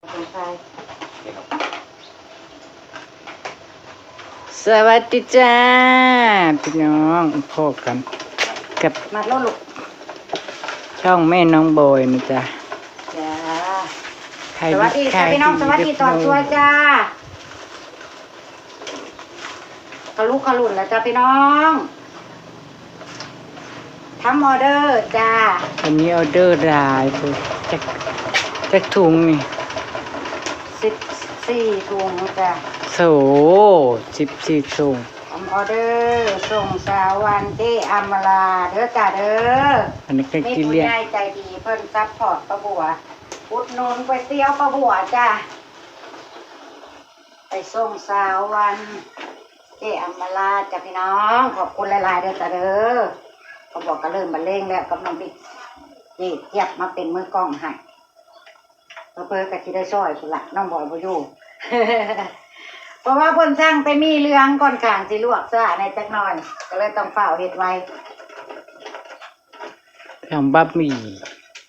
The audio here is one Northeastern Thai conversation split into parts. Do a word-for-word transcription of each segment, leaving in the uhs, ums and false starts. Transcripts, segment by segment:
สวัสดีจ้าพี่น้อง พบกันกับ มาโลดลูก ช่องแม่น้องบอยนะจ๊ะ จ้า ขาย สวัสดีจ้า ขาย พี่น้อง สวัสดีตอนสวยจ้า กะลุกกะลุ่นแล้วจ้าพี่น้อง ทำออเดอร์จ้า วันนี้ออเดอร์หลายเลยจักจักถุงนี่ สิบสี่ถุงจ้า โสสิบสี่ถุง ทำออเดอร์ส่งสาววันเจอำมาลาเด้อจ้าเด้อ อันนี้ก็ มี กิน ผู้ เลี้ยง ใหญ่ใจดีเพิ่นซัพพอร์ตป้าบัว อุดหนุนก๋วยเตี๋ยวป้าบัวจ้า ไปส่งสาววัน เจอำมาลาจ้าพี่น้อง ขอบคุณหลายๆเด้อจ้าเด้อ เขาบอกก็เริ่มบรรเลงแล้วกับน้องบิ๊ก เจเจี๊ยบมาเป็นมือกลองให้ เพิ่นก็สิได้ซอยพุ้นละ น้องบอยบ่อยู่ เพราะว่าเพิ่นสั่งแต่หมี่เหลืองก่อนข้างสิลวกซะในจักหน่อย ก็เลยต้องฟ้าวเฮ็ดไว ทำบะหมี่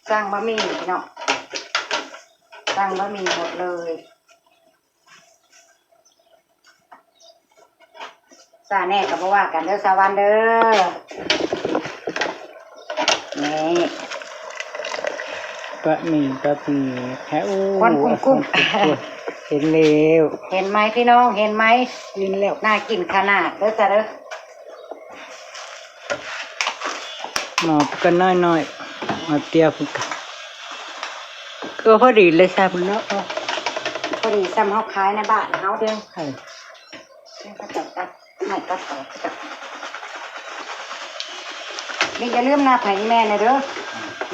สั่งบะหมี่พี่น้อง สั่งบะหมี่หมดเลย ซาแน่ก็บ่ว่ากันเด้อสาววันเด้อ นี่ บะหมี่บะหมี่แค่อู้ ควันกุ้งๆ เห็นแล้ว เห็นไหมพี่น้อง เห็นไหม กินแล้ว น่ากินขนาดเด้อจ้าเด้อ หมอกันน้อยๆหมอเตี้ยพุ้นกะก็พอดีเลยซะพุ้นเนาะ พอดีซ้ำเฮาขายในบ้านเฮา เตี้ยไข่ เพิ่นก็จัดตัดให้ตัดต่อก็จัด นี่อย่าลืมนับให้แม่นะเด้อ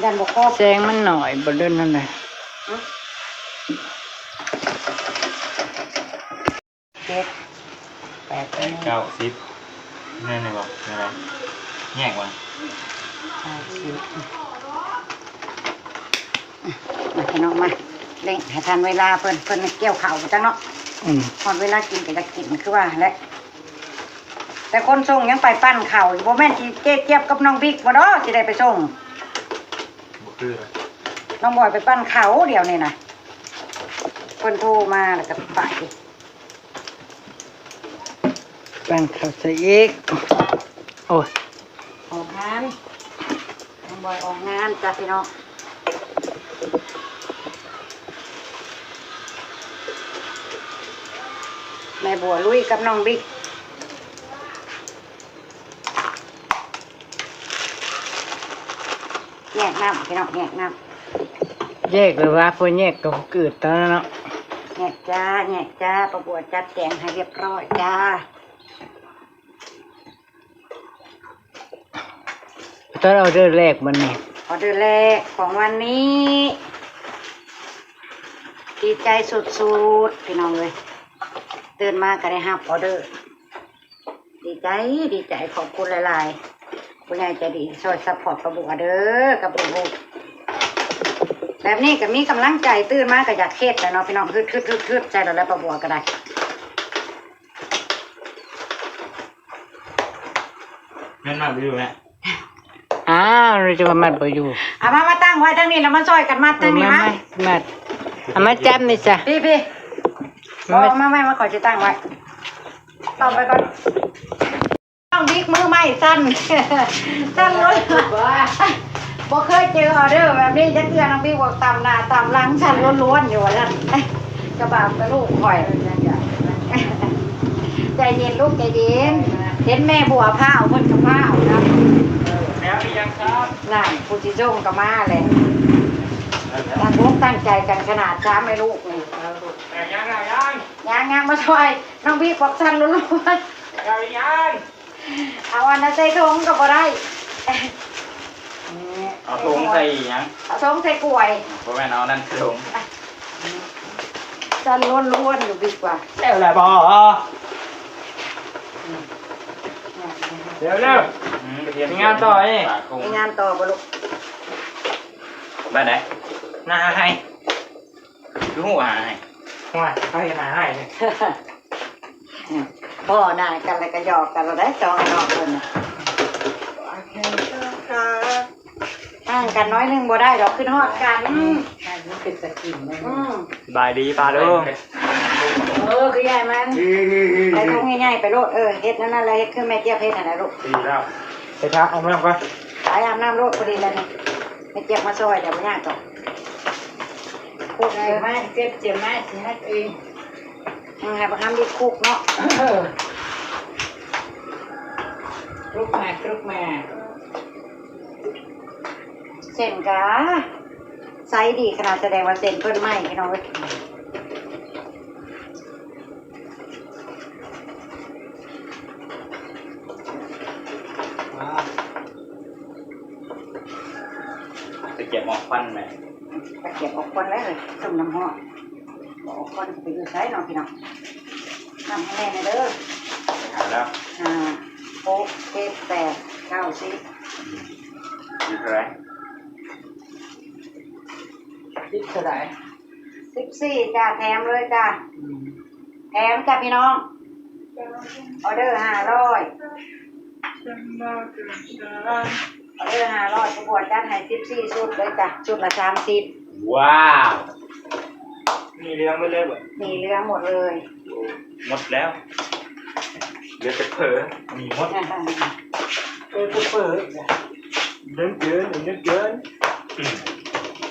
ยันบ่ครบ แซงมันหน่อยบ่เดินนั่นแหละ เจ็ด แปด เก้าสิบนั่นไงบอกอะไรแยกวะ เก้าสิบ มาพี่น้องมา เร่งให้ทันเวลาเพิ่น เพิ่นเกี่ยวข้าวจังเนาะ อืม ฮอดเวลากินก็อยากกินคือว่าแหละ แต่คนส่งยังไปปั่นข้าวอยู่ บ่แม่นสิเจ๊เจี๊ยบกับน้องบิ๊กบ่เนาะสิได้ไปส่ง บ่คือเลย น้องบอยไปปั่นข้าวเดี๋ยวนี้นะ เพิ่นโทรมาแล้วก็ไป แป้งข้าวใส่อีก โอ้ย ออกงาน น้องบอยออกงานจ้ะพี่น้อง แม่บัวลุยกับน้องบิ๊ก แยกน้ำพี่น้อง แยกน้ำ แยกเลยว่าพอแยกกับผู้อื่นตอนนั้นเนาะ แยกจ้า แยกจ้า ป้าบัวจัดแกงให้เรียบร้อยจ้า ตอนออเดอร์แรกมันนี่ ออเดอร์แรกของวันนี้ ดีใจสุดๆ พี่น้องเลย ตื่นมาก็ได้รับออเดอร์ ดีใจ ดีใจ ขอบคุณหลายๆ ผู้ใหญ่ใจดีช่วยซัพพอร์ตป้าบัวเด้อ กับลูกๆ แบบนี้ก็มีกำลังใจ ตื่นมาก็อยากเฮ็ดแหละเนาะพี่น้อง ฮึดๆๆๆ ใช่แล้วแหละป้าบัวก็ได้ แม่นมากวิวแม่ อ้าวเราจะมามัดบ่อยู่ เอามา มาตั้งไว้ทางนี้แล้วมาช่วยกันมัดทางนี้มา มัดเอามาจับนี่จ้ะ พี่พี่ มา เอามาไม่มาขอจะตั้งไว้ ต่อไปก่อน น้องบิ๊กมือใหม่สั่น สั่นล้วนบ่เคยเจอออเดอร์แบบนี้จักเทื่อ น้องบิ๊กบอกตามหน้าตามหลังสั่นล้วนๆอยู่ว่าซั่น กระบาดกระลูกข่อย ใจเย็นลูกใจเย็น เห็นแม่บัวพร้าวเพิ่นก็พร้าวนะ แล้วมียังครับ นั่นผู้สิส่งก็มาแหละตั้งอกตั้งใจกันขนาดสามแม่ลูกนี่ แต่ยังยังยัง ย่างย่างมาช่วย น้องบิ๊กบอกสั่นล้วน ยังยัง ๆ เอาอันนั้นใส่ถุงก็บ่ได้ เอาถุงใส่ยัง เอาถุงใส่กล้วย เพราะแม่นเอานั่นถุง สั่นล้วนๆอยู่ดีกว่า เร็วเลยบอเร็วเร็วมีงานต่อนี่ มีงานต่อบ่ลูก บ้านไหนหน้าให้คือหัวหาให้ ว่าเขาเห็นหาให้เนี่ย พ่อหน้ากันแล้วก็หยอกกันแล้วได้สองน้องเพิ่นน่ะห่างกันน้อยหนึงบ่ได้ดอก ขึ้นฮอดกัน เป็นตะกินเลย อืม สบายดีป้าลุง เออ คือใหญ่มัน อืม ใส่ถุงใหญ่ๆไปโลด เออ เฮ็ดนั่นนั่นแหละ เฮ็ดคือแม่เจี๊ยบเฮ็ดหั่นน่ะลูก ดีแล้ว ไปทาอาบน้ำก่อน ไปอาบน้ำโลด พอดีแล้วนี่ แม่เจี๊ยบมาซอย เดี๋ยวบ่ยากดอก คลุก ได้ เลย มา เจี๊ยบ เจี๊ยบมา สิฮักเอง อืม ให้บักฮัมดีคลุกเนาะ เออ คลุกมา คลุกมา เส้นกะ ไซส์ดีขนาด แสดงว่าเส้นเพิ่นใหม่พี่น้องเอ้ย ตะเกียบออกควันไหม ตะเกียบออกควันแล้วเลย ต้มน้ำฮ้อน บ่ออกควันสิไปอยู่ไสเนาะพี่น้อง นับให้แน่นะเด้อ หาแล้ว ห้า หก เจ็ด แปด เก้า สิบ สิบเท่าไหร่ สิบเท่าไหร่ สิบสี่จ้ะ แถมเลยจ้ะ อืม แถมจ้ะพี่น้อง ออเดอร์ห้าร้อย ออเดอร์ห้าร้อย ผู้บัวจัดให้สิบสี่ชุดเลยจ้ะ ชุดละสามสิบ ว้าว มีเหลืองหมดเลยบ่ มีเหลืองหมดเลย หมดแล้ว เหลือแต่เผลอ มีหมด เออ เผลอ เผลอ เดินเกิน เดินเกิน อืม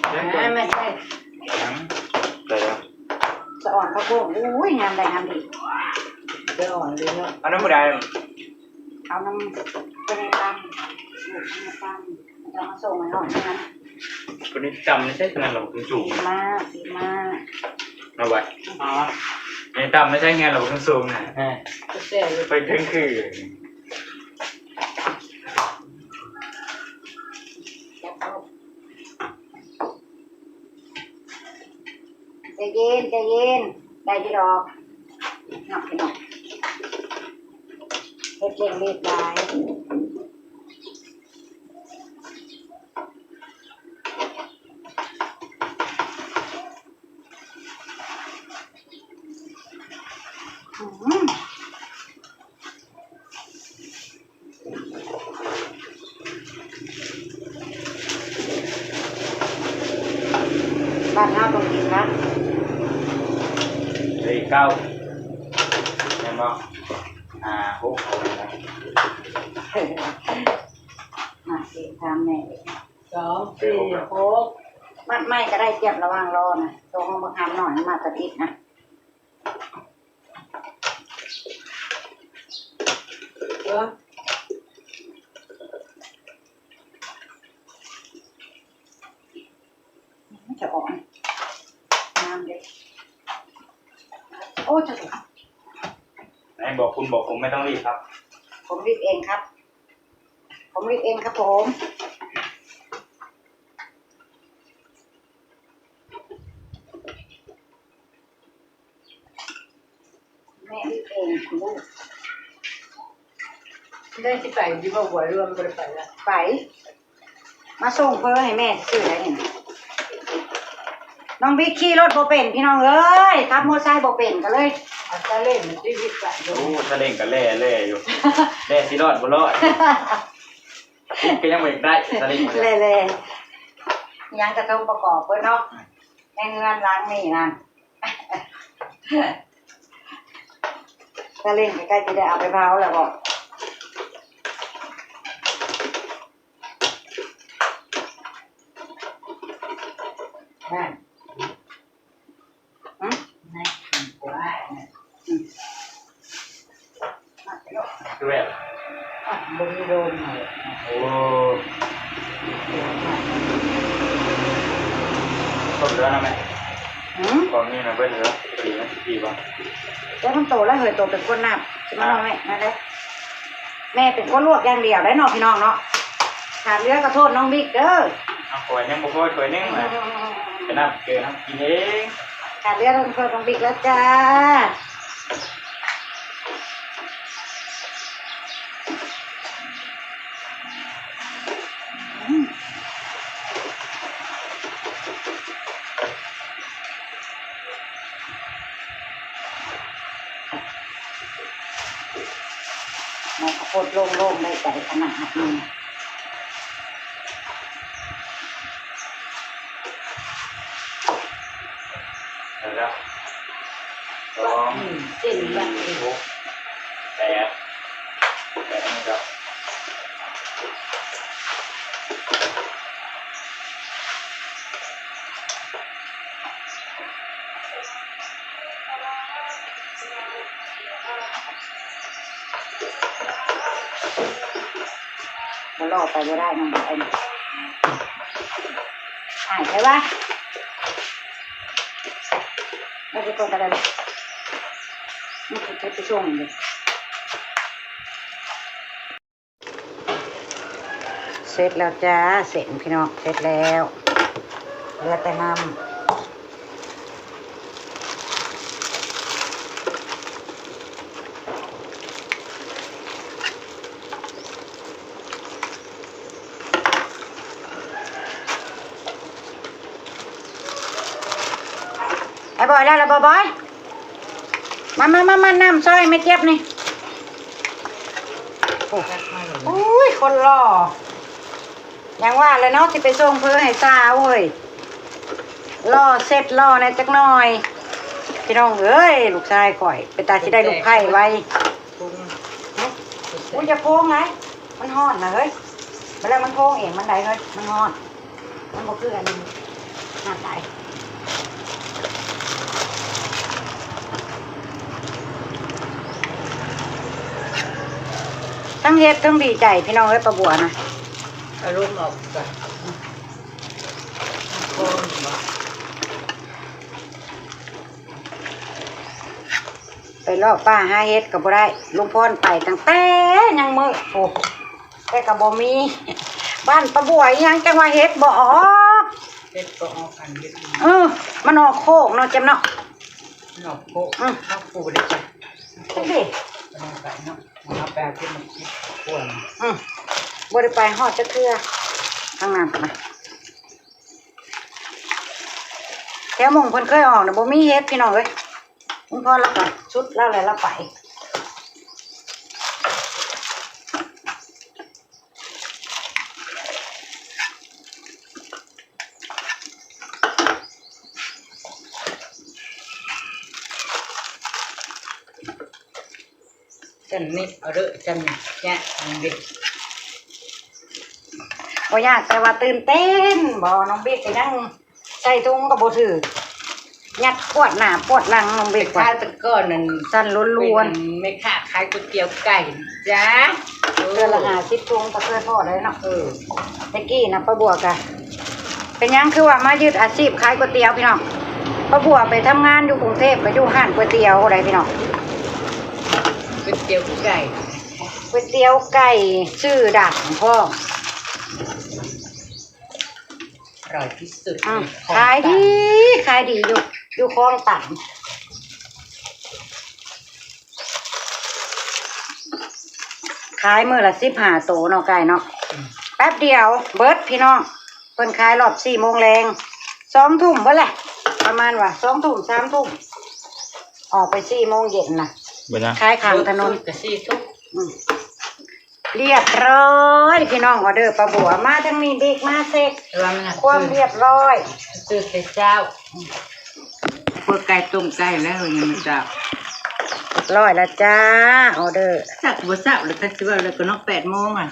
เดินเกิน อ่า ไม่ใช่ ยัง ได้แล้ว สะอ่อนข้าวโพด อุ้ย งามได้งามดี สะอ่อนเลยเนาะ เอาน้ำผู้ใด เอาน้ำ ไปในตำ ลูกในตำ จะมาส่งให้หน่อยนะ คนนี้จำไม่ใช่ขนาดเราสูง ดีมาก ดีมาก เอาไว้ อ๋อ ในตำไม่ใช่ไงเราสูงๆนะ เออ ก็แซ่บอยู่ ไปถึงคือ ใจเย็น ใจเย็น ได้อยู่ดอก นับไปหน่อย เฮ็ดเร่งรีบหลาย อืม บ้านเฮาต้องกินนะ เลขเก้า แม่นบ่ ห้า หก เอาไว้นะ มาสิ ถามแม่ สอง สี่ หก มัดไม้ก็ได้ เตรียมระวังรอนะ ตัวของบักหำหน่อย มาตัดอีกนะ เออ มันจะอ่อน น้ำเด็ก โอ้ จะถูก ไหนบอกคุณบอกผมไม่ต้องรีบครับ ผมรีบเองครับ ผมรีบเองครับผม แม่รีบเองคุณลูก ได้สิไปอยู่บ่ บัวรวมบ่ได้ไปละ ไป มาส่งเพิ่นให้แม่ซื่อๆได้นี่นะ น้องบิ๊กขี่รถบ่เป็นพี่น้องเอ้ย ขับมอเตอร์ไซค์บ่เป็นก็เลย เอาซาเล้งมาติดไป โอ้ ซาเล้งก็แล่แล่อยู่ แล่สิรอดบ่รอด คิดก็ยังบ่อยากได้สลิงเลย แล่ๆ ยังกระทงประกอบเพิ่นเนาะ ในเฮือนหลังนี่นั่น สลิงก็ใกล้สิได้เอาไปเผาแล้วบ่ นั่น อืม คือแบบ อ่ะ บ่มีโดนเลย โอ้ ต้นเดือนนะแม่ หืม กล่องนี้นะเว้ย เหลือสี่นาทีป่ะ แล้วมันโตแล้วเหย โตเป็นคนนับ ใช่ไหมน้องแม่ นั่นแหละ แม่เป็นคนลวกอย่างเดียวได้เนาะพี่น้องเนาะ ขาดเหลือก็โทษน้องบิ๊กเด้อ เอาถ้วยยังบ่พอถ้วยหนึ่งนะ อืม ไปนับเจอน้ำกินเอง ขาดเหลือก็โทษน้องบิ๊กแล้วจ้า อืม หมอข้าวโพดโล่งๆ ได้ใจขนาดนี้ อืม สอง อืม เส้นแบบนี้ หก แปด แปดนี่ครับ บ่รอไปบ่ได้น้องไอ้นี่ หายไปวะ แล้วไปก่อนก็ได้ มันสิเก็บไปส่งอยู่ เสร็จแล้วจ้า เส้นพี่น้อง เสร็จแล้ว เหลือแต่น้ำ ไอ้บอยแล้วล่ะบ่บอย มามามามา น้ำซอยแม่เจี๊ยบนี่ โอ้ อุ้ย คนหล่อ ยังว่าเลยเนาะ ที่ไปส่งเพื่อให้สาวเว้ย หล่อเสร็จหล่อแหน่จักหน่อย พี่น้องเอ้ย ลูกชายข่อย เป็นตาสิได้ลูกไผ่ไว ปรุง อุ้ย อย่าโพงไง มันฮ้อนนะเฮ้ย เวลามันโพงเองมันได้เฮ้ย มันฮ้อน มันบ่คืออันนี้ น้ำไหล ทั้งเฮ็ดทั้งดีใจพี่น้องเอ้ย ป้าบัวนะ อารมณ์ออกจ้ะ ไปเลาะป่าหาเฮ็ดก็บ่ได้ ลุงพรไปตั้งแต่ยังมื้อ โอ้ แต่ก็บ่มี บ้านป้าบัวอีหยังจังว่าเฮ็ดบ่ออก เฮ็ดบ่ออก อันเฮ็ด เออ มันออกโคกเนาะ เจ้าเนาะ นอกโคก อืม นอกปูเลยจ้ะ จังสิ ไปนอกไปเนาะ เอาไปเอาที่มันคิดควร อืม บ่ได้ไปฮอดจักเทื่อ ทางนั้นนะ แถวหม่องเพิ่นเคยออกน่ะ บ่มีเฮ็ดพี่น้องเอ้ย ลุงพรลาวก็สุดลาวแล้วลาวไป จันนี่เอาเด้อ จันนี่ เนี่ย มันเด็ก บ่ยาก แต่ว่าตื่นเต้น บ่ น้องเบกก็ยัง ใส่ถุงก็บ่ถืก ยัดปวดหน้าปวดหลังลงไปก่อน แต่คราวแต่ก่อนนั่น สั่นล้วนๆ เป็นแม่ค้าขายก๋วยเตี๋ยวไก่จ้า เออ เทื่อละห้าสิบถุงก็เคยพอได้เนาะ เออ แต่กี้นะป้าบัวกะ เป็นหยังคือว่ามายึดอาชีพขายก๋วยเตี๋ยวพี่น้อง ป้าบัวไปทำงานอยู่กรุงเทพฯ ก็อยู่ร้านก๋วยเตี๋ยวได้พี่น้อง ก๋วยเตี๋ยวไก่ ก๋วยเตี๋ยวไก่ชื่อดังพร้อม อร่อยที่สุด อ่ะ ในคลองตัน ขายดี ขายดีอยู่ อยู่คลองตัน ขายมื้อละสิบห้าโตเนาะ ไก่เนาะ อืม แป๊บเดียวเบิดพี่น้อง เพิ่นขายรอบสี่โมงแลง สองทุ่มเบิดแหละ ประมาณว่าสองทุ่ม สามทุ่ม ออกไปสี่โมงเย็นน่ะ เบิดนะ ขายข้างถนน เบิดสุดก็สี่ทุ่ม อืม เรียบร้อยพี่น้อง ออเดอร์ป้าบัว มาทางนี้ดิกมาเช็ค แต่ว่ามันหนัก ความเรียบร้อย ตื่นแต่เช้า เปิดไก่ต้มไก่แล้วยังไม่เช้า เรียบร้อยแล้วจ้า ออเดอร์ จักบ่เช้าเลย คันสิว่าแล้วก็เนาะ แปดโมงอ่ะ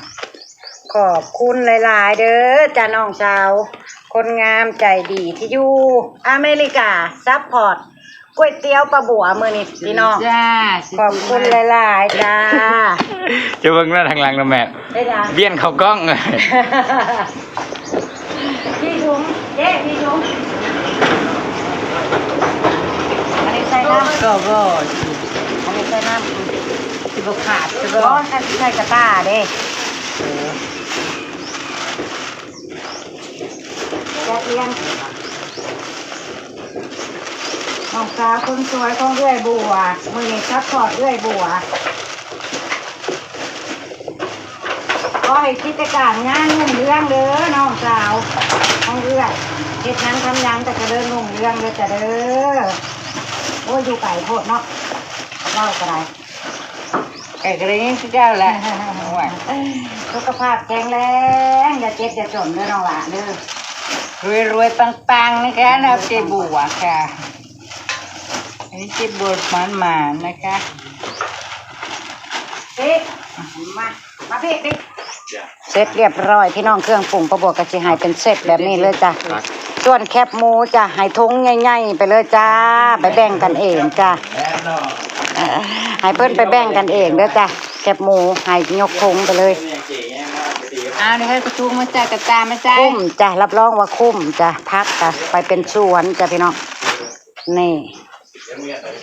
ขอบคุณหลายๆ เด้อจ้าน้องสาว คนงามใจดีที่อยู่อเมริกา ซัพพอร์ตก๋วยเตี๋ยวป้าบัวมื้อนี้พี่น้อง จ้า ขอบคุณหลายๆ จ้า จะเบิ่งหน้าทางหลังนะแม่ ได้จ้ะ เวียนเข้ากล้อง พี่ถุง เจ๊ พี่ถุง อันนี้ใส่น้ำ ก็บ่ อันนี้ใส่น้ำ สิบ่ขาด สิบ่ บ่ ใส่ ใส่กระต่าเด้ เออ จะเอียง น้องสาวคนสวยของเอื้อยบัว มื้อนี้ซัพพอร์ตเอื้อยบัว ขอให้กิจการงานรุ่งเรืองเด้อน้องสาวของเอื้อย เฮ็ดหยังทำหยังก็เจริญรุ่งเรืองเด้อจ้ะเด้อ โอ้ย อยู่ไกลโพดเนาะ เว้าก็ได้ ไก่กระเด้งคือเก่าแหละ โอ้ย สุขภาพแข็งแรง อย่าเจ็บอย่าจนเด้อน้องหลานเด้อ รวยๆ ปังๆ นะคะ นะเจ๊บัวค่ะ นี่สิบบทหมานๆนะคะ เอ๊ะ มา มาพี่ พี่ เสร็จเรียบร้อยพี่น้อง เครื่องปรุงป้าบัวก็สิให้เป็นเซตแบบนี้เลยจ้ะ ส่วนแคบหมูจ้ะ ให้ถุงใหญ่ๆไปเลยจ้า ไปแบ่งกันเองจ้ะ เอ่อ ให้เพิ่นไปแบ่งกันเองเด้อจ้ะ แคบหมูให้ยกถุงไปเลย เอานี่ให้กระทุงมาจ้ะ กระตามาจ้ะ คุ้มจ้ะ รับรองว่าคุ้มจ้ะ ผักจ้ะ ไปเป็นสวนจ้ะพี่น้อง นี่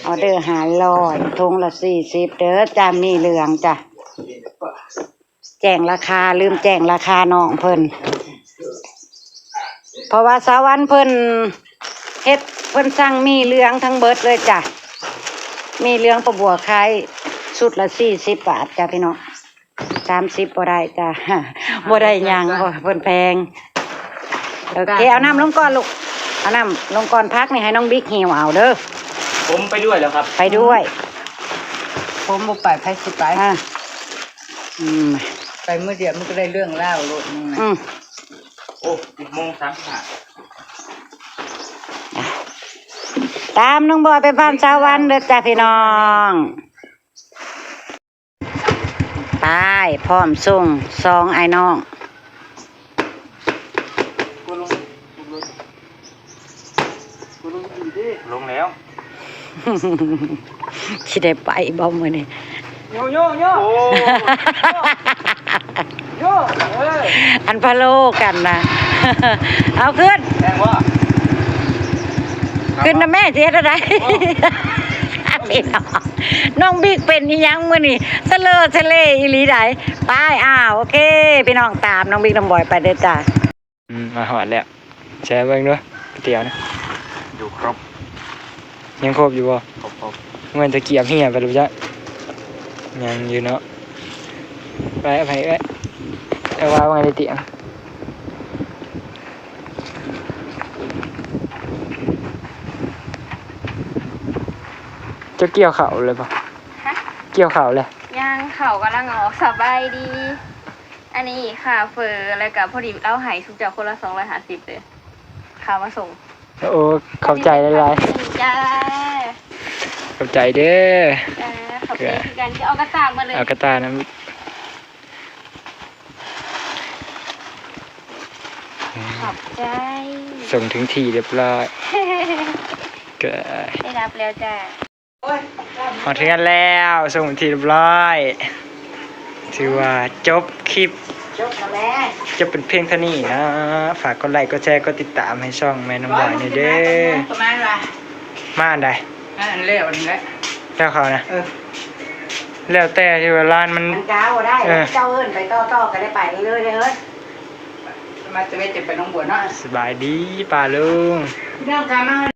ออเดอร์ห้าร้อย ถุงละสี่สิบเด้อจ้ะ หมี่เหลืองจ้ะ แจ้งราคา ลืมแจ้งราคาน้องเพิ่น เพราะว่าสาววันเพิ่นเฮ็ด เพิ่นสั่งหมี่เหลืองทั้งเบิดเลยจ้ะ หมี่เหลืองป้าบัวขายชุดละสี่สิบบาทจ้ะพี่น้อง สามสิบบ่ได้จ้ะ บ่ได้หยัง บ่ เพิ่นแพง โอเค เอาน้ำลงก่อนลูก เอาน้ำลงก่อน ผักนี่ให้น้องบิ๊กหิ้วเอาเด้อ ผมไปด้วยแล้วครับ ไปด้วย ผมบ่ไป ไผสิไป อ่ะ อืม ไปมื้อเดียวมันก็ได้เรื่องแล้วลูก อืม อืม โอ้ สิบโมงสามสิบห้า ตามน้องบอยไปบ้านสาววันเด้อจ้ะพี่น้อง ไป พร้อมส่งสองอ้ายน้อง ลงแล้ว สิได้ไปบ่มื้อนี้ โย โย โย โอ้ โย เออ อันพะโล้กันนะ เอาขึ้น แพงบ่ ขึ้นนะแม่ สิเฮ็ดอะไร โอ้ พี่น้อง น้องบิ๊กเป็นอีหยังมื้อนี้ สะเลอสะเลอีหลีใด ไป อ้าว โอเค พี่น้อง ตามน้องบิ๊กน้องบอยไปเด้อจ้า อืม มาฮอดแล้ว แชร์เบิ่งดูก๋วยเตี๋ยวนะ อยู่ครบ ยังครบอยู่บ่ ครบ ครบ เหมือนตะเกียบเหี่ยไปแล้วจ้ะ ยังอยู่เนาะ ไป ไป ไป เอาวางไว้ในเตียง เจ้าเกี่ยวข้าวเลยบ่ ฮะ เกี่ยวข้าวเลย ยัง ข้าวกำลังออก สบายดี อันนี้ค่าเฟอแล้วก็พอดีลาวให้ซุมเจ้าคนละสองร้อยห้าสิบเด้อ ค่ามาส่ง โอ้ ขอบใจหลายๆ จ้า ขอบใจเด้อ จ้า ขอบใจคือกัน จะเอากระต่ายมาเลย เอากระต่ายนะ ขอบใจ ส่งถึงที่เรียบร้อย ก็ ได้รับแล้วจ้า ฮอดเฮือนแล้ว ส่งเป็นที่เรียบร้อย ถือว่าจบคลิป จบมาแล้ว จบเป็นเพียงเท่านี้นะ ฝากกดไลค์ กดแชร์ กดติดตามให้ช่องแม่น้องบอยหน่อยเด้อ ประมาณว่า มาอันใด อันแล้วนี่แหละ แล้วเขานะ เออ แล้วแต่ที่ว่าร้านมัน มันก้าวได้ เออ เจ้าเอิ้นไปต่อๆ ก็ได้ไปเรื่อยๆ เด้อ มาตะเวนจะไปหนองบัวเนาะ สบายดีป้าลุง พี่น้องคะ มา